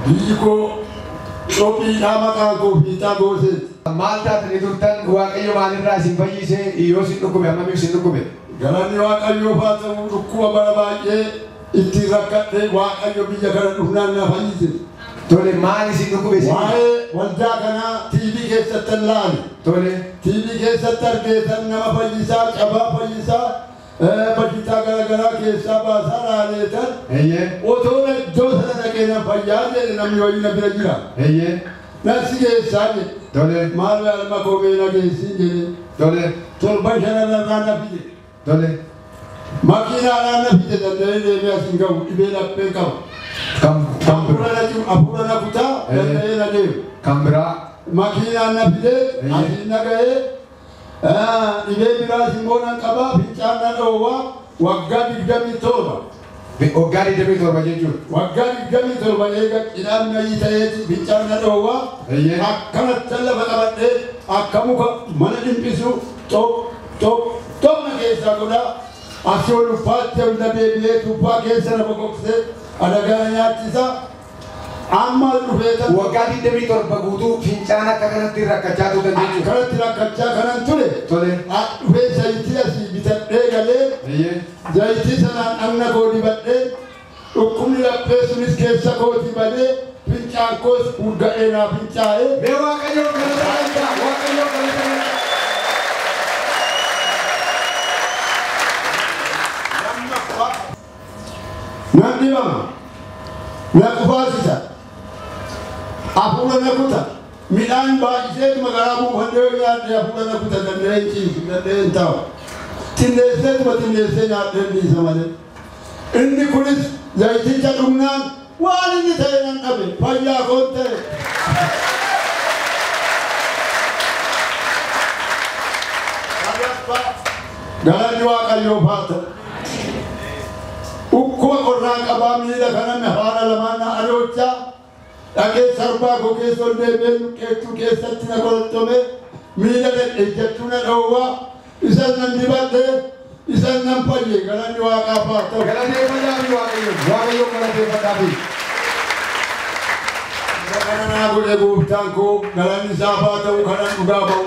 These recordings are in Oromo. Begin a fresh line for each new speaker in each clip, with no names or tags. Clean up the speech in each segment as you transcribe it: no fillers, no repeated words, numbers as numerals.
Biyyi koo Itoophiyaa maqaan koo Fiixaa Gooseeti.
Maal taatanii turtan? Waaqayyo maalirraa isin fayyise? Yoo isin dhukkube hammamiif isin dhukkube?
Galanni Waaqayyoof haa ta'u, dhukkuba bara baay'ee ittiin rakkadhee Waaqayyo biyya kana dhufnaan na fayyise.
Tole, maal isin dhukkube isin?
Waa'ee waldaa kanaa TV keessatti laale.
Tole.
TV keessatti argeetan nama fayyisaa, cabaa fayyisaa, bashitaa garaagaraa keessaa baasaa laaleetan. Otoo iddoo sana dhaqee nan fayyaa jedhe, namni wayii na bira jira. Nasi geessaa jedhe.
Tole.
Maal alma koo mee na geessin jedhe.
Tole.
Torban shanarraa na fide.
Tole.
Makiinaadhaan na fide, danda'ee deemee as hin gahu, dhibee laphee qaba.
Kan kan
Hafuura na kutaa, danda'ee na deemu.
Kan biraa.
Makiinaan na fidee asiin na ga'ee, dhibee biraas immoo nan qabaa, fincaan na dhoowwaa waggaa 27.
Waggaa 27 jechuudha.
Waggaa 27 eega cidhaan nayii ta'eeti fincaan na dhoowwaa. Akkanatti lafa qabadhee akka muka mana dhimpisu xop xop xop na keessaa godhaa. Asii ol uffaatti ol na deebi'ee tuuppaa keessa na boqoqsee alagaa na nyaachisaa. Amma dhufee tan
Waggaa 27 guutuu fincaan akka kanatti rakkachaa turtan jechuudha.
Akkanatti rakkachaa kanan ture.
Tole.
Dhufee zayitii asii bitadhee galee zayitii sanaan dhagna koo dibadhee, dhukkubni laphee sunis keessa kootii badee, fincaan koos urga'ee naa fincaa'ee.
Mee Waaqayyoon galata galchaa! Waaqayyoon galata galchaa!
Nan dhibama, na qufaasisa, hafuura na kuta, midhaan baay'iseetuma garaa buufadhee yoo nyaadhe hafuura na kuta, danda'ee hin ciisu, danda'ee hin taa'u. Xinneesseetuma xinneessee nyaadhee dhiisa malee. Inni kunis zayiticha dhugnaan waan inni ta'e nan dhabe, fayyaa koon ta'e. Galanni Waaqayyoof haa ta'u. Dhukkuba qorraan qabaa, miila kana haala lamaan na adoochaa, dhaqee sarbaa koo keessa ol deebi'ee luqqeettuu keessatti na qoroxxome, miila ejjechuu na dhoowwaa, isas nan dibadhee, isas nan fayye, galanni Waaqaaf haa ta'u.
Galateeffadhaafi Waaqayyoon. Waaqayyoon galateeffadhaafi.
Kana naa godhe gooftaan koo, galanni isaaf haa ta'u, kanan dhugaa ba'u.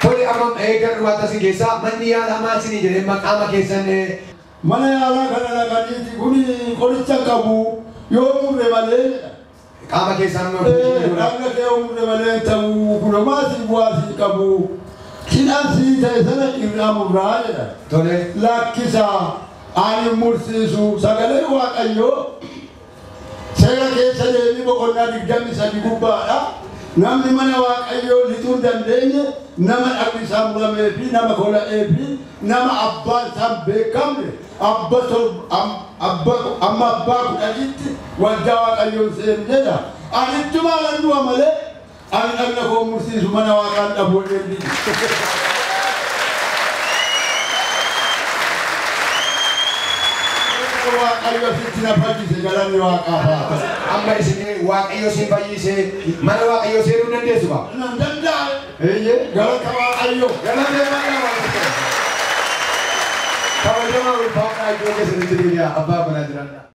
Tole, amma gara dhumaatti asin keessaa manni yaalaa maal isinii jedhee maqaama keessan?
Mana yaalaa kana dhaqaniiti kuni qoricha qabu yoo murre malee jedha.
Qaama keessaan
Dhagna kee yoo murre malee ta'uu kun homaa sii bu'aa sii qabu. Hidhaan sii ta'e sana irraa murraa jedha.
Tole.
Lakkisaa, ani mursiisu, sagalee Waaqayyoo seera keessa deemii boqonnaa 23 gubbaadha. Namni mana Waaqayyoo lixuu hin dandeenye nama dhagni isaa muramee fi nama kola'ee fi nama abbaan isaa hin beekamne abba abba amma abbaa 10tti waldaa Waaqayyoon seenu jedha. Ani ittumaa nan du'a malee ani dhagna koo mursiisu mana Waaqaan dhabuu hin dandeenye. Waaqayyo asitti na fayyise, galanni Waaqaaf haa ta'u.
Amma isin Waaqayyo isin fayyise, mana Waaqayyoo seenuu dandeessu ba?
Nan danda'a. Galata Waaqayyo.
Galateeffadhaa Waaqayyo. Kabajamaa, ulfaadhaa, iddoo keessanitti deebi'aa, abbaa manaa jiraadhaa.